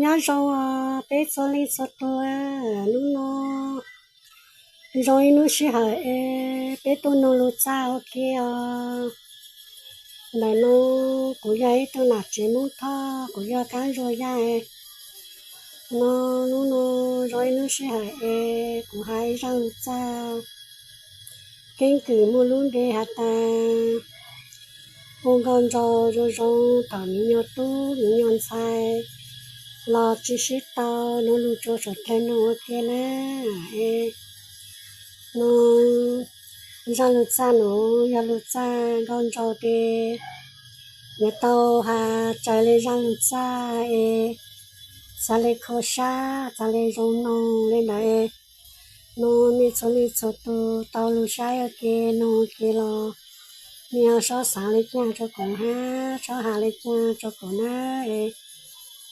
Nyob zoo peb txhua leej txhua tus, hnub no zoo ib hnub sij hawm es peb tuaj nug lus txaj ua ke os. Ntawm no kuv yog ib tug nam tsev Hmoob Thoj, kuv yog Kab Zuag Yaj. No, hnub no zoo ib hnub sij hawm es kuv hais ib zaj lus txaj keeb kwm muaj lub npe has tas, ua nkauj nraug zoo zoo thaum me nyuam tub me nyuam ntxhais los tsis sib tau. Nug lus rau suav dlawg nug ua ke na. No, zaj lus txaj no yog lus txaj nkauj nraug tes yuav tau has raws li zaj lus txaj es xav li kho sab, xav li zoo no li ntawd. No, nej txhua leej txhua tus tau lus saib ua ke nug ua ke los nej ho txhob xav li cas rau kuv hab, txhob has li cas rau kuv na.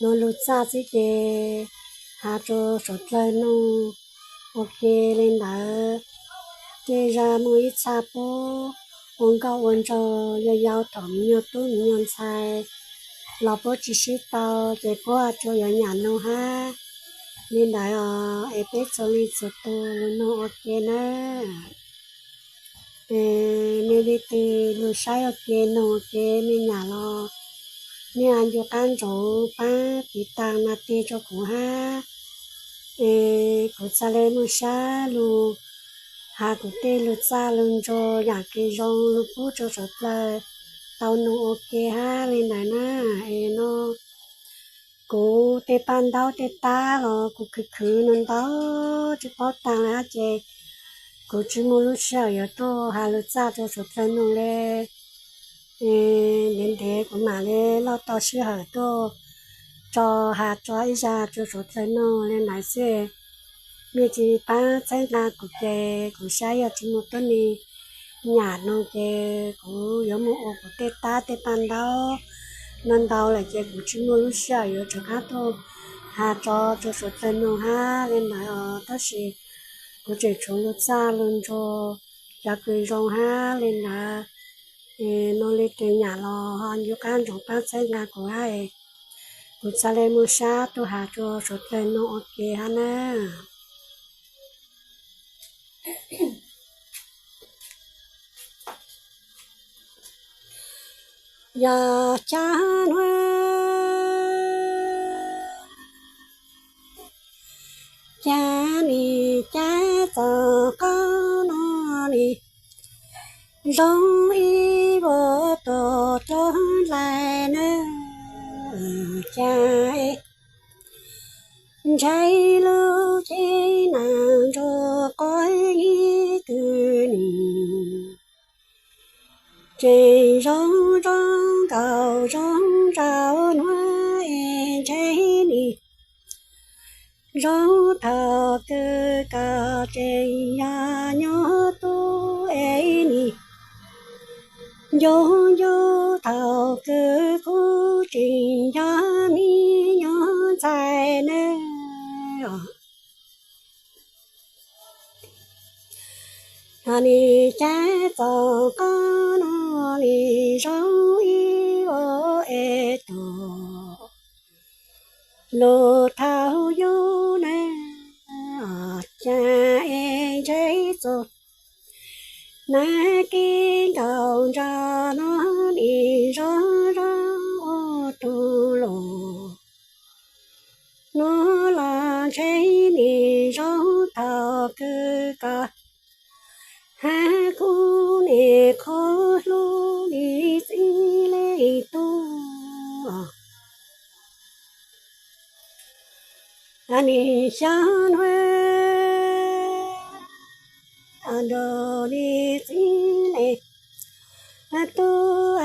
Nug lus txaj xwb ces has rau suav dlawg nug ua ke li ntawd. Tej zag muaj ib txha pub ua nkauj ua nraug yau yau thaum me nyuam tub me nyuam ntxhais los puab tsis sib tau, ces puab tsuas yuav nyam nug hab. Li ntawd os, es peb txhua leej txhua tus lug nug ua ke na. Es mej leej twg lug saib ua ke nug ua ke mej nyam los, mej ncu qab ntsoov paab tiv tas nas tig rau kuv hab. Es kuv txhaj le muaj sab lug has kuv tej lug txaj lug ntsuag yam kws zoo lug pub rau suav dlawg tau nug ua ke hab li ntawd na. Es no kuv tej paj ntaub tej tab los kuv khwv khwv nug ntau tsis paub taag le hab ces kuv tsis muaj lub sij hawm yuav tuaj has lug txaj rau suav dlawg nug le. Ntev ntev kuv mam le loj tau sij hawm tuaj tso has tso ib zag rau suav dlawg nug le ntawd xwb. Mej tsis paab txhawb nqa kuv ces kuv saib yog tsis muaj tuab neeg nyam nug ces kuv yuav mus ua kuv tej tab tej paj ntaub no ntau lawm ces kuv tsis muaj lub sij hawm yuav rov qab tuaj has tso rau suav dlawg nug hab li ntawd os. Tab sis kuv tseem tshuav lug txaj lug ntsuag cov kws zoo hab li ntawd. Nug le tug nyam los ho ncu qab ntsoov paab txhawb nqa kuv hab, kuv txhaj le muaj sab tuaj has rua suav dlawg nug ua ke hab na. Yog cov nuav, cov nim cov txom qab no nim zoo ib vuag tuam rau nraim nawb. Cas ntshai lub cev nam nrug quav ib tug nim tseem zoo zoo nkaus zoo nraug nuav es ntshai nim zoo thaum kws koj tseem yog nyuag tub es nim ncu ncu thaum kws kuv tseem yog me nyuam ntxhais nawb. Nim cov txom qab no nim zoo ib vuag es tuam lug thaum yug nawb. Cas es ntshai txug nab kib nkaus nraug no nim zoo zoo ua tug lug nuav los ntshai nim zoo thaum kws koj hab kuv nim qhuab hlub nim txib leej tub. Nim xyov nuav nrug nim txib leej tub,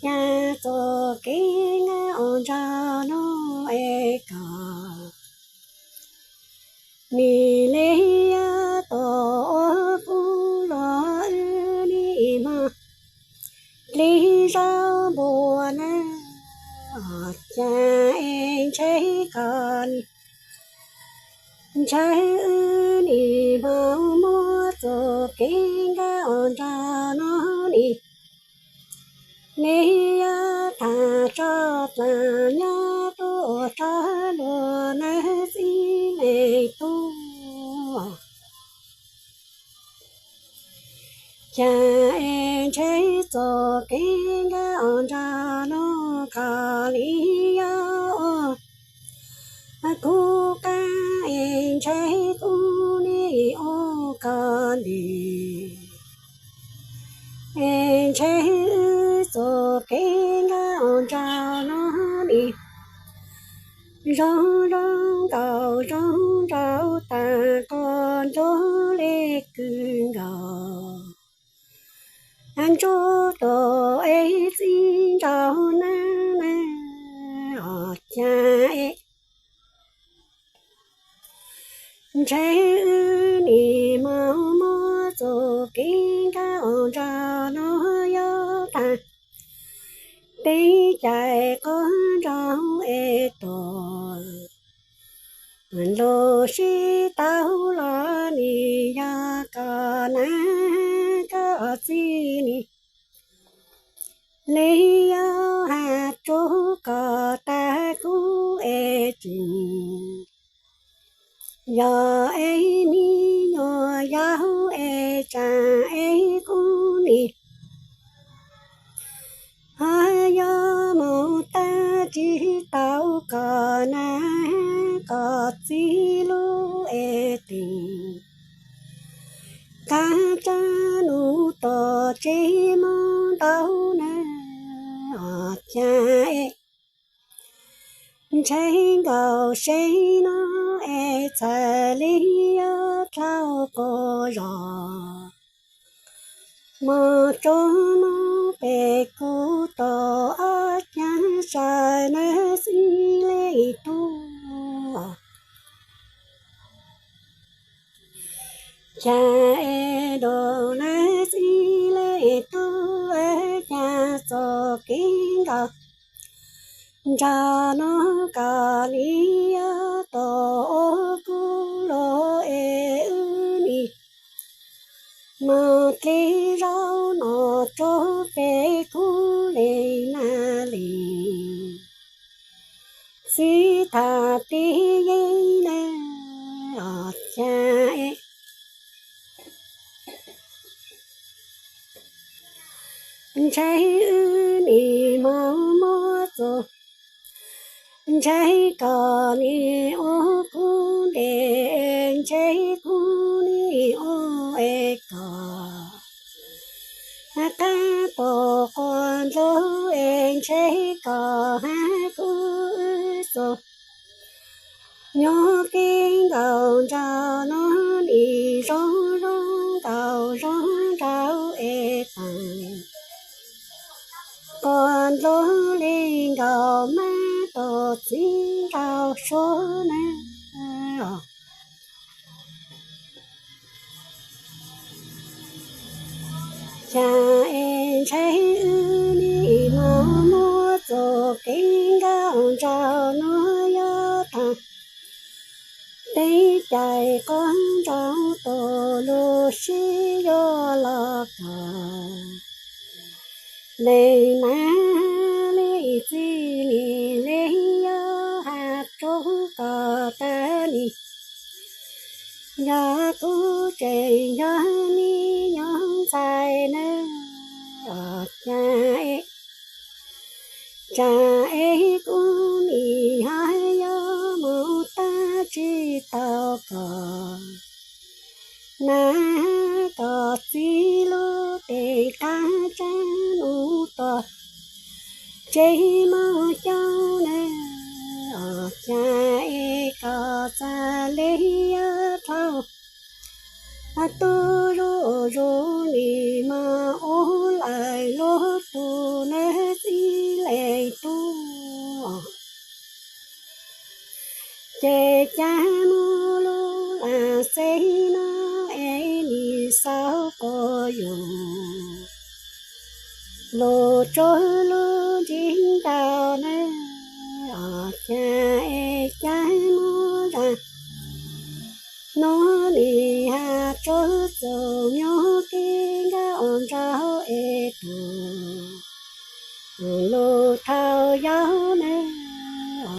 cas txuj kev nqaij ua nraug nuav es koj nim le yog tuam ua kuv luag wb nim moog dlig zaub npua nawb. Cas es ntshai koj nim, ntshai wb nim moog muab txuj kev nqaij ua nraug nuav nim le yog thaam tso dlaag nyob tuaj rov lug Kev nkauj nraug no koj li yog ua kuv qab es ntshe kuv nim ua koj nti. Es ntshe wb txoj kev nkauj nraug no nim zoo zoo nkauj zoo nraug tag qos ntuj li kwv nkaus. Ntsuag tuaj es txij nraug na na, os cas es ntshe wb nim mos muab txoj kev nkauj nraug no yuav tag. Peb caij qos nraug es tuaj, lub sij tau los nim yog koj na koj txiv nim li yog has rau koj tag kuv es tsis yog es me nyuam yaus es tsam es kuv nim ho yog mus tag tsis tau koj na koj txiv lub es teem. Qab tsab num tom tsev mob ntau na, os cas es ntshe nkaus seb no es txhais li yuav dlhau quas zos. Mos tsuag mob pes kuv tom ob cag sai na xij li tub. Cas es dua na xij li tub, cas txoj kev nkauj nraug no koj li yuav tuaj ua kuv luag es wb nim mos dlej zaub no rau peb kuv li na li. Txiv tham tib yeeb na, os cas es ntshe wb nim mos muab txoj, ntshe koj nim ua kuv nte, ntshe kuv nim ua es koj qab tuaj quas ntug es ntshe koj has kuv wb txoj nyob kev nkauj nraug no nim zoo zoo nkauj zoo nraug es tag quas ntug li nkaus mab tug txiv nraug suav na. Cas es ntshe wb nim mos muab txoj kev nkauj nraug no yuav tag. Peb caij qos nraug tuaj lub sij yuav los koj li mas li txiv nim li yuav has rau koj tag nim yog kuv tseem yog me nyuam ntxhais na, os cas es tsam es kuv nim ho yuav mus tag tsis tau koj na koj txiv lub tes qab tsab num tom tsev mob coob na, os cas es koj txhais li yuav dlhau tub zuj zus nim mos ua lawm lub tug na xij li tub. Ces cas muaj lub lam xej no es nim xaus quas yus lug tsuag lub ntsig ntaus na, os cas es cas muaj zaj no nim has rau txoj nyob kev nkauj nraug es tuaj lug thaum yaus